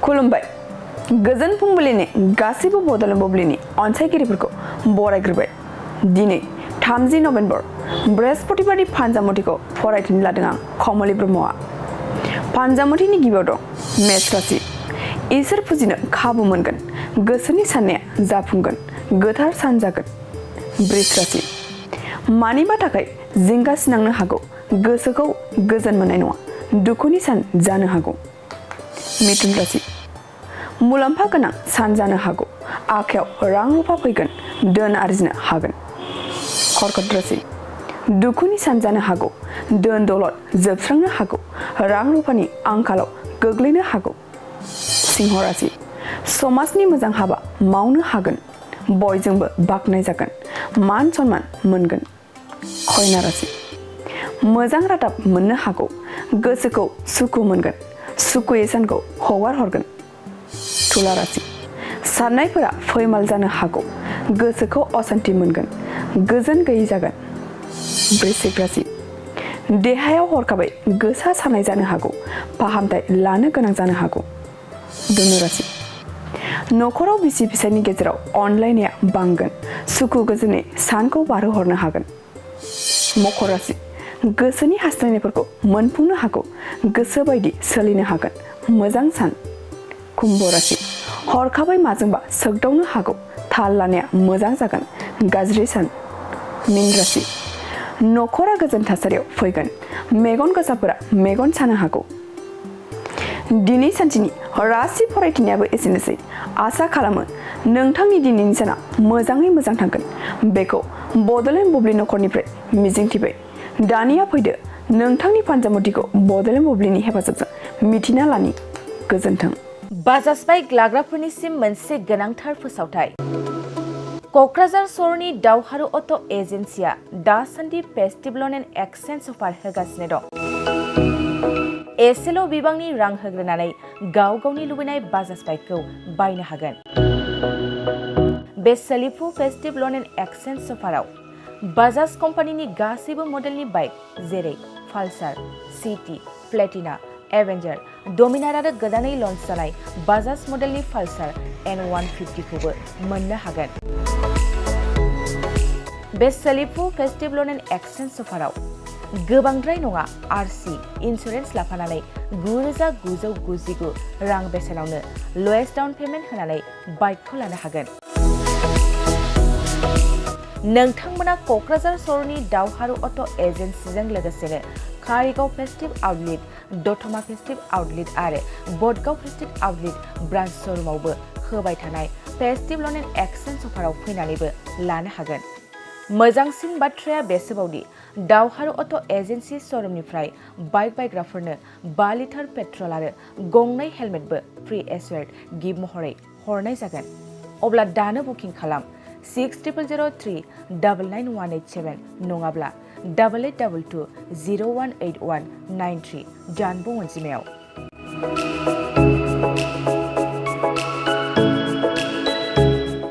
खुलुमबाय गोजोन फुंबिलिनि गासैबो बड'लेण्ड बुब्लिनि अनसायगिरिफोरखौ बरायग्रोबाय। दिनै 30 नभेम्बर बृहस्पतिबारनि फानजामुथिखौ फरायथिनो लादों आं कमलि ब्रह्मआ। फानजामुथिनि गिबियाव दं मेष राशि। इसोर फुजिनो खाबु मोनगोन, गोसोनि साननाया जाफुंगोन, गोथार सान जागोन। बृष राशि। मानिबा थाखाय जिंगा सिनांनो हागौ, गोसोखौ गोजोन मोननाय नङा, दुखुनि सान जानो हागौ। मिथुन राशि। मुलाम्फा गोनां सान जानो हागौ, आखायाव रां रुफा फैगोन, धोन आरजिनो हागोन। कर्कट राशि। दुखुनि सान जानो हागौ, धोन दौलत जोबस्रांनो हागौ, रां रुफानि आंखालाव गोग्लैनो हागौ। सिंह राशि। समाजनि मोजां हाबा मावनो हागोन, बयजोंबो बाख्नाय जागोन, मान सन्मान मोनगोन। कन्या राशि। मोजां रादाब मोननो हागौ, गोसोखौ सुखु मोनगोन, सुखुयै सानखौ हगार हरगोन। तुला राशि। साननायफोरा फैमाल जानो हागौ, गोसोखौ असान्थि मोनगोन, गोजोन गैयै जागोन। वृश्चिक राशि। देहायाव हरखाबै गोसा सानाय जानो हागौ, फाहामथाय लानो गोनां जानो हागौ। धनु राशि। नखराव बिसि फिसायनि गेजेराव अनलायनाया बांगोन, सुखु गोजोनै सानखौ बारहोहरनो हागोन। मकर राशि। गोसोनि हास्थायनायफोरखौ मोनफुंनो हागौ, गोसो बायदि सोलिनो हागोन, मोजां सान। कुम्भ राशि। हरखाबै माजोंबा सोगदावनो हागौ, थाल लानाया मोजां जागोन, गाज्रि सान। मीन राशि। नखरा गोजोन थासारियाव फैगोन, मेगन गोजाफोरा मेगन सानो हागौ। दिनै सानसेनि राशि फरायथिनायाबो एसेनोसै। आसा खालामो नोंथांनि दिनैनि साना मोजाङै मोजां थांगोन, बेखौ बड'लेण्ड बुब्लि नखरनिफ्राय मिजिंथिबाय। दानिया फैदो नोंथांनि फानजामुथिखौ बड'लेण्ड बुब्लिनि हेफाजाबजों मिथिना लानि। गोजोन्थों। बाजाज बाइक लाग्राफोरनिसिम मोनसे गोनांथार फोसावथाय। क'क्राझार सहरनि दावहारु अट' एजेन्सिया दासान्दि फेस्टिभ ल'न एन्ड एक्सचेन्ज अफार होगासिनो दं। एसेल' बिबांनि रां होग्रोनानै गाव गावनि लुबैनाय बाजाज बाइकखौ बायनो हागोन। बे सोलिफु फेस्टिभ ल'न एन्ड एक्सचेन्ज अफाराव बाजाज कम्पानिनि गासैबो मडेलनि बाइक जेरै पालसार, सिटि, प्लेटिना, एवेन्जार, डमिनार आरो गोदानै लन्च जानाय बाजाज मडेलनि पालसार N150 खौबो मोननो हागोन। बे सोलिफु फेस्टिभ ल'न एन्ड एक्सचेन्ज अफाराव गोबांद्राय नङा आरसि इन्सुरेन्स लाफानानै 9,999 रां बेसेनावनो लवेस्ट डाउन पेमेन्ट होनानै बाइकखौ लानो हागोन। नोंथांमोना क'क्राझार सहरनि दावहारु अट' एजेन्सिजों लोगोसेनो कारिगाव festive outlet, Dotma festive outlet आरो बडगाव फेस्टिभ आउटलेट ब्रान्च श'रुमावबो होबाय थानाय फेस्टिभ ल'न एन्ड एक्सचेन्ज अफाराव फैनानैबो लानो हागोन। मोजांसिन बाथ्राया बेसोबावदि दावहारु अट' एजेन्सि श'रुमनिफ्राय बाइक बायग्राफोरनो 5 लिटार पेट्रल आरो गंनै हेलमेटबो फ्रि एसुयार्ड गिफ्ट महरै हरनाय जागोन। अब्ला दानो बुकिं खालाम 6000399187 नङाब्ला 8822 018193 जानबुं अनजिमायाव।